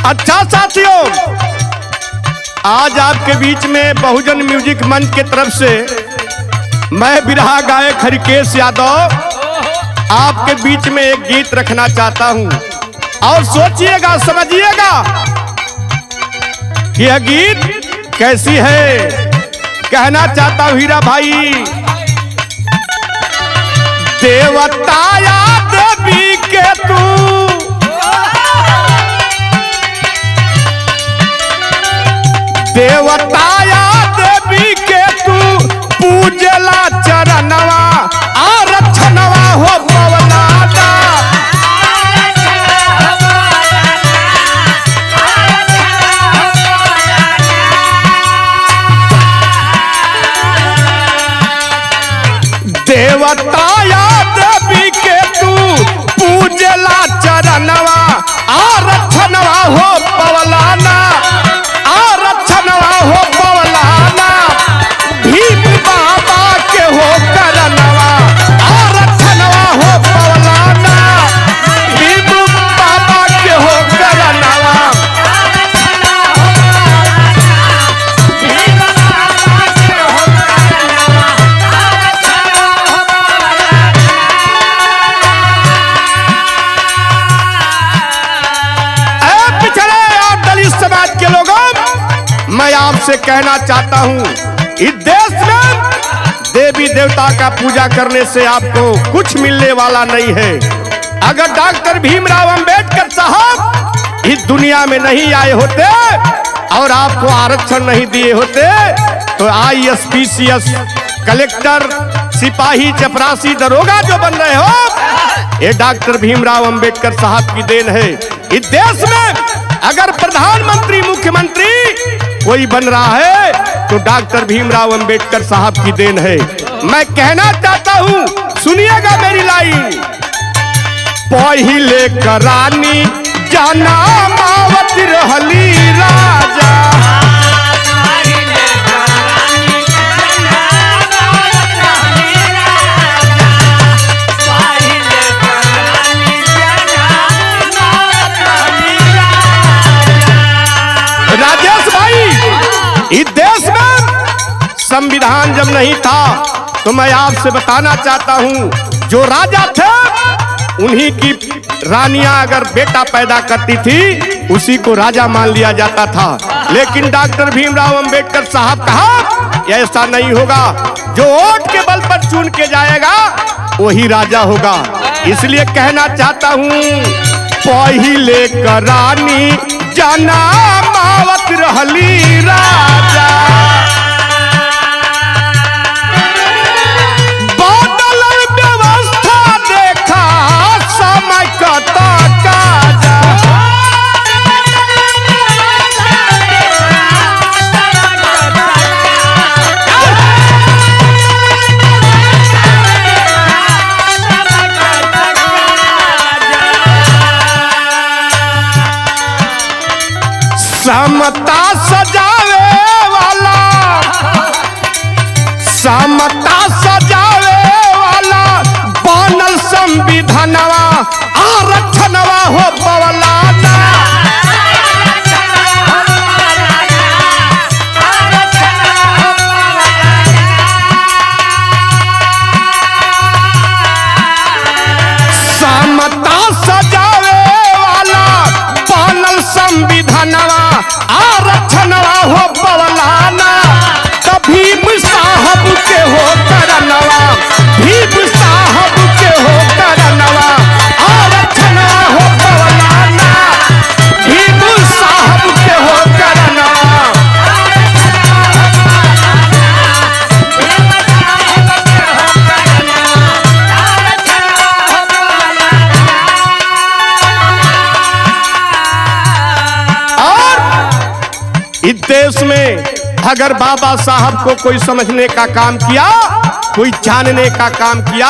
अच्छा साथियों, आज आपके बीच में बहुजन म्यूजिक मंच के तरफ से मैं बिरहा गायक हरिकेश यादव आपके बीच में एक गीत रखना चाहता हूं। और सोचिएगा, समझिएगा कि यह गीत कैसी है। कहना चाहता हूं हीरा भाई, देवताया देवी के तू, देवताया देवी के तू पूजला चरणवा आरक्षणवा हो पवनादा। देवताया देवी के तू पूजला चरणवा आरक्षणवा हो पवलाना, आरक्षणवा हो पवलाना, भीम बाबा के हो करनवा, आरक्षणवा हो पवलाना, भीम बाबा के हो करनवा। पिछड़े और दलित समाज के लोगों, मैं आपसे कहना चाहता हूं, इस देश में देवी देवता का पूजा करने से आपको कुछ मिलने वाला नहीं है। अगर डॉक्टर भीमराव अंबेडकर साहब इस दुनिया में नहीं आए होते और आपको आरक्षण नहीं दिए होते तो IAS, PCS, collector, सिपाही, चपरासी, दरोगा जो बन रहे हो, ये डॉक्टर भीमराव अंबेडकर साहब की then है। इस देश में अगर प्रधानमंत्री, मुख्यमंत्री कोई बन रहा है तो डॉक्टर भीमराव अंबेडकर साहब की then है। मैं कहना चाहता हूं, सुनिएगा मेरी लाइन। पहिले करानी जाना मावत रहली राजा, राजेश भाई, इस देश में संविधान जब नहीं था तो मैं आपसे बताना चाहता हूं, जो राजा थे उन्हीं की रानियां अगर बेटा पैदा करती थी उसी को राजा मान लिया जाता था। लेकिन डॉक्टर भीमराव अंबेडकर साहब कहा ऐसा नहीं होगा, जो वोट के बल पर चुन के जाएगा वही राजा होगा। इसलिए कहना चाहता हूं, पहिले करानी जाना मावत रहली राजा, बदल व्यवस्था देखा समय कता काजा। समता सजावे वाला, समता सजावे वाला बनल संविधानवा, आरक्षणवा हो पवलाना। समता सजावे वाला बनल संविधानवा, आरक्षणवा हो पवलाना, भीम साहब के हो करनवा, भीम साहब के हो करनवा, आरक्षणवा हो पवलाना, भीम साहब के हो करनवा। और इस देश में अगर बाबा साहब को कोई समझने का काम किया, कोई जानने का काम किया,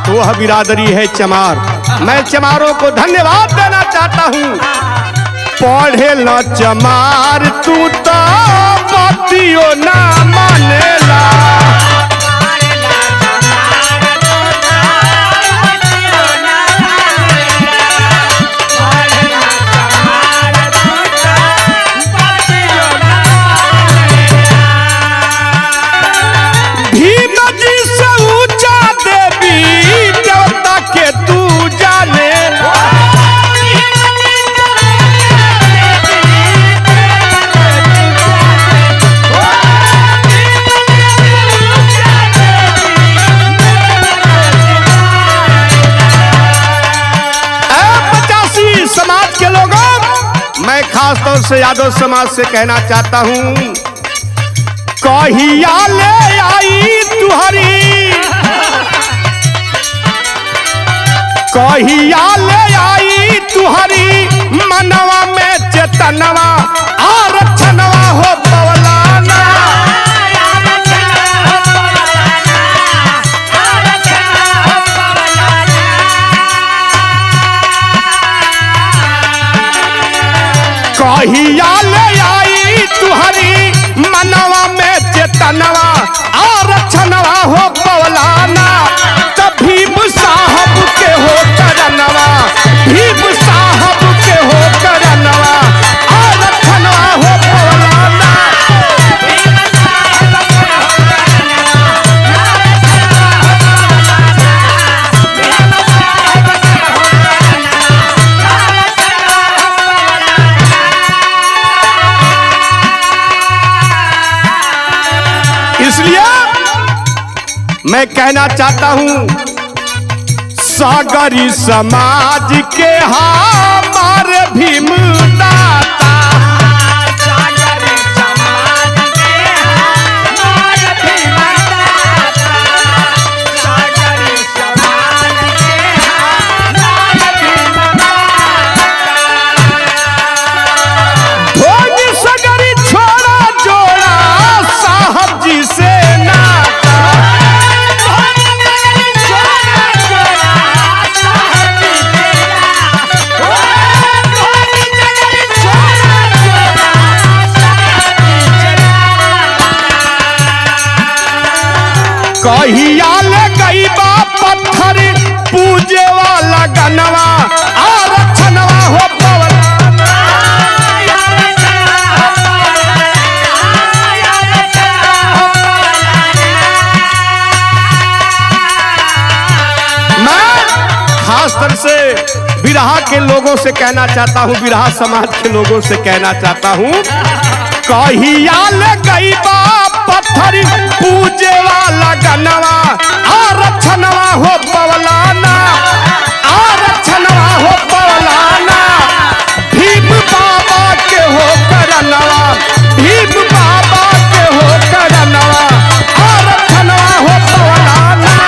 तो वह बिरादरी है चमार। मैं चमारों को धन्यवाद देना चाहता हूं। पढ़े न चमार तू तो बतियो ना मानेला, Bye. मैं खास तौर से यादव समाज से कहना चाहता हूं, कहिया ले आई तुहरी, कहिया ले आई तुहरी मनवा में चेतनवा आरक्षणवा हो पवलाना। कहिया ले आई तुहरी मनवा में चेतनवा आरक्षणवा हो पवलाना। तब भीम साहब के हो करनवा, भीम साहब के हो करनवा आरक्षणवा हो पवलाना। इसलिए मैं कहना चाहता हूं, सागरी समाज के हमारे भीम दाता, भोज सगरी छोड़ा जोड़ा साहब जी से नाता। कहिया ले गई बा पत्थर पूजे वाला गनवा आरक्षणवा हो पवलाना। मैं खास तरह से बिरहा के लोगों से कहना चाहता हूँ, बिरहा समाज के लोगों से कहना चाहता हूँ, कहिया ले गई बा पत्थर पूजे वाला गनवा आरक्षणवा हो पवलाना, आरक्षणवा हो पवलाना। भीम बाबा के हो करनवा, भीम बाबा के हो करनवा आरक्षणवा हो पवलाना।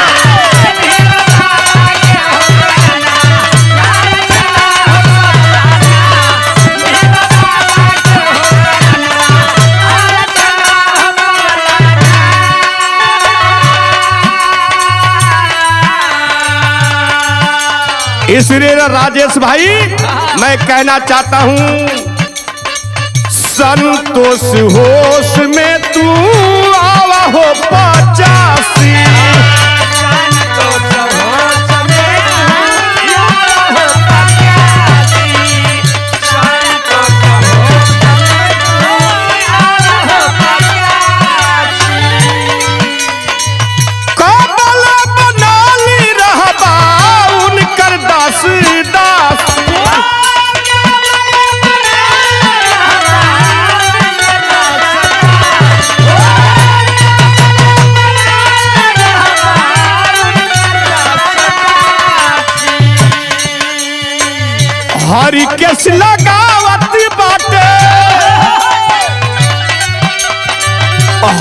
इसलिए राजेश भाई मैं कहना चाहता हूं, संतोष होश में तू आवा हो 85। कबल बनाली रहबा उनकर दास दास। हरि केस लगावत बाटे,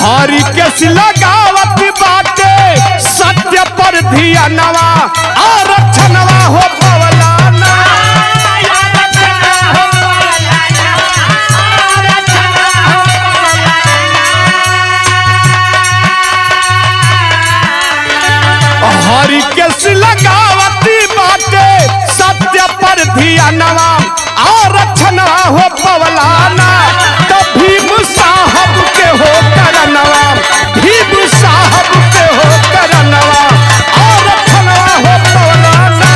हरि केस लगावत बाटे सत्य पर धियानवा आरक्षणवा हो पवलाना। हरि केस लगावत बाटे सत्य पर धियानवा आरक्षणवा हो पवलाना। तो भीम साहब के हो करनवा, भीम साहब के हो करनवा आरक्षणवा हो पवलाना।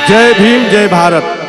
जय भीम, जय भारत।